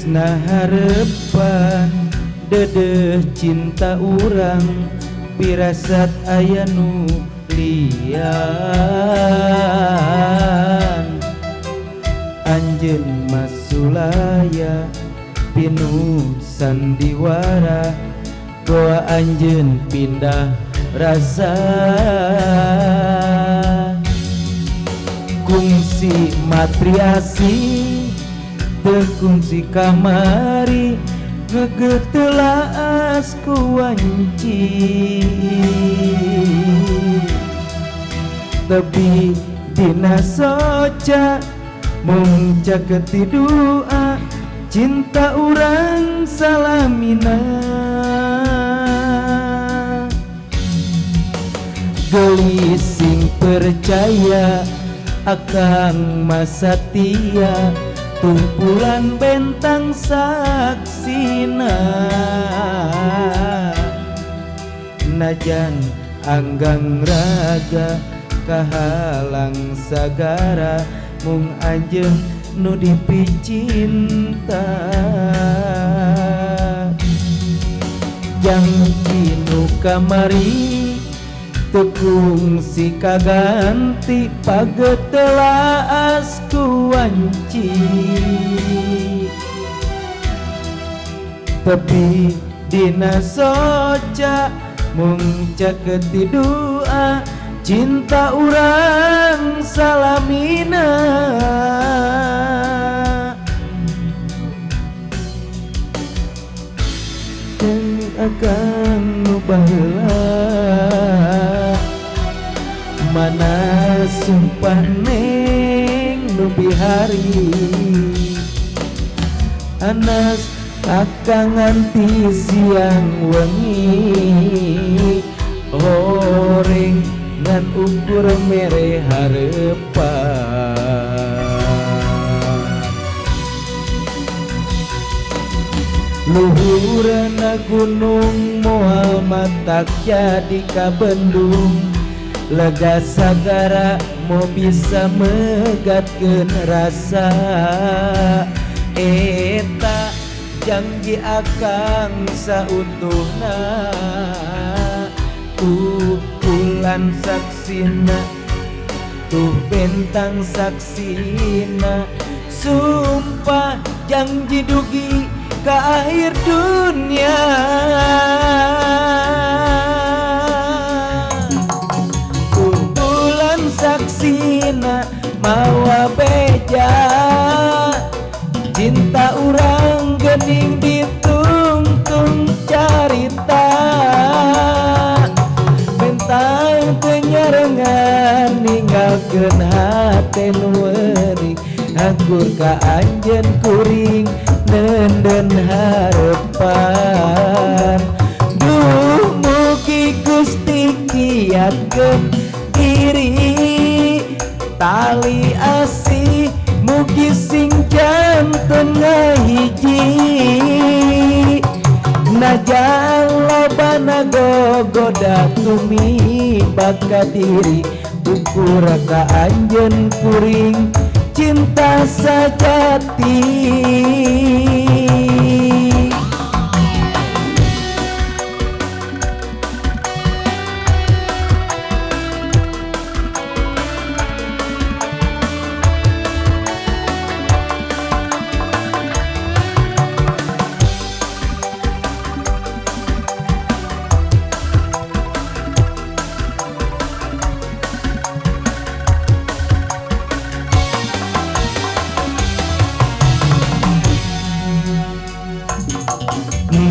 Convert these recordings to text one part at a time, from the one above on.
Geus harepan dedeh cinta urang, pirasat aya nu lian. Anjeun masulaya pinuh sandiwara, goa anjeun pindah rasa. Kungsi matriasi teu kungsi kamari, geugeuh teu ku wanci. Tebi dina soca mung caket dua, cinta urang salamina. Geulis sing percaya, akang mah satia, tuh bulan bentang saksina. Najan anggang raga kahalang sagara, mung anjeun nu dipicinta. Janji nu kamari teu kungsi kaganti, paget telaas ku wanci. Tepi dina soca mung caket dua, cinta urang salamina. Jeung akang nu baheula, mana sumpah neng nu bihari? Anas akang nganti siang wengi, horeng ngan ukur mere harepan. Luhurna gunung moal matak jadi kabendung, lega sagara moal bisa megatkeun rasa. Eta janji akang sautuhna, tuh bulan saksina, tuh bentang saksina. Sumpah janji dugi ke akhir dunia. Tuh bulan saksina mawa beja, cinta urang gening ditungtung carita. Bentang teu nyarengan ninggalkeun hate nu weurih, hakur ka anjeun kuring neundeun harepan. Duh, mugi Gusti kiatkeun diri, tali asih mugi sing janten ngahiji. Najan lobana gogoda tumibak ka diri, ukur ka anjeun kuring cinta sajati.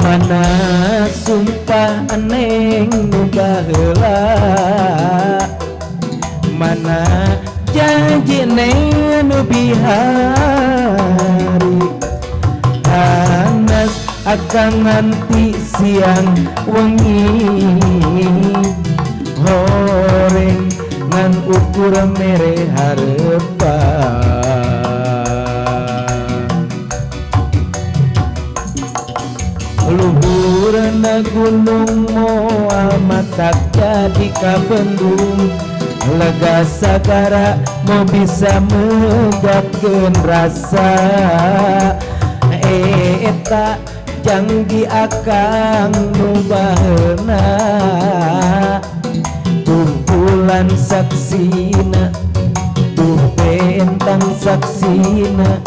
Mana sumpah neng nu baheula? Mana janji neng nu bihari? Anas akang nganti siang wengi, horeng ngan ukur mere harepan. Luhurna gunung moal matak jadi kabendung, lega sagara moal bisa megatkeun rasa. Eta janji akang nu baheula. Tuh bulan saksina, tuh bentang saksina,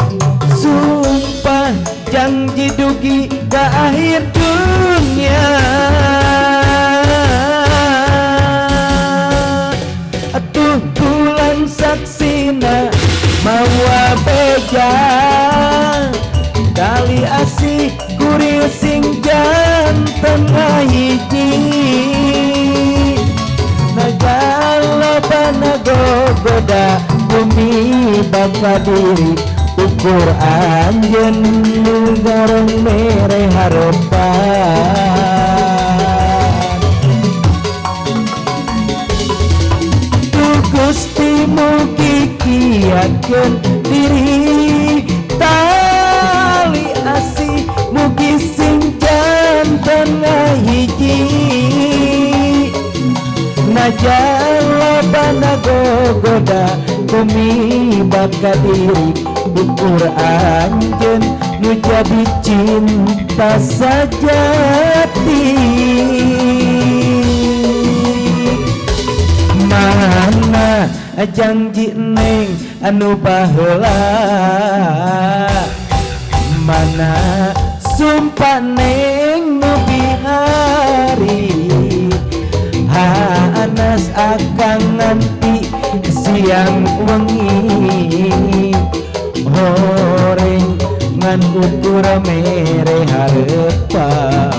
sumpah janji dugi ke akhir dunia. Tuh bulan saksina, mawa beja tali asih kuring sing janten ngahiji. Najan lobana gogoda bumi bangka diri, ukur anjeun nu garong mere harepan. Duh Gusti, mugi kiatkeun diri, tali asih mugi sing janten ngahiji. Najan lobana gogoda bumi baka diri, ukur anjeun nu jadi cinta sajati. Mana janji neng anu baheula, mana sumpah neng nu bihari, hanas akang nganti siang wengi, horeng ngan ukur mere harepan.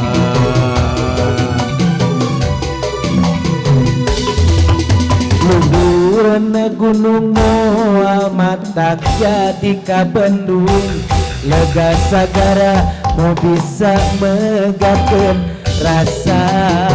Luhurna gunung moal matak jadi kabendung, lega sagara mau bisa megakeun rasa.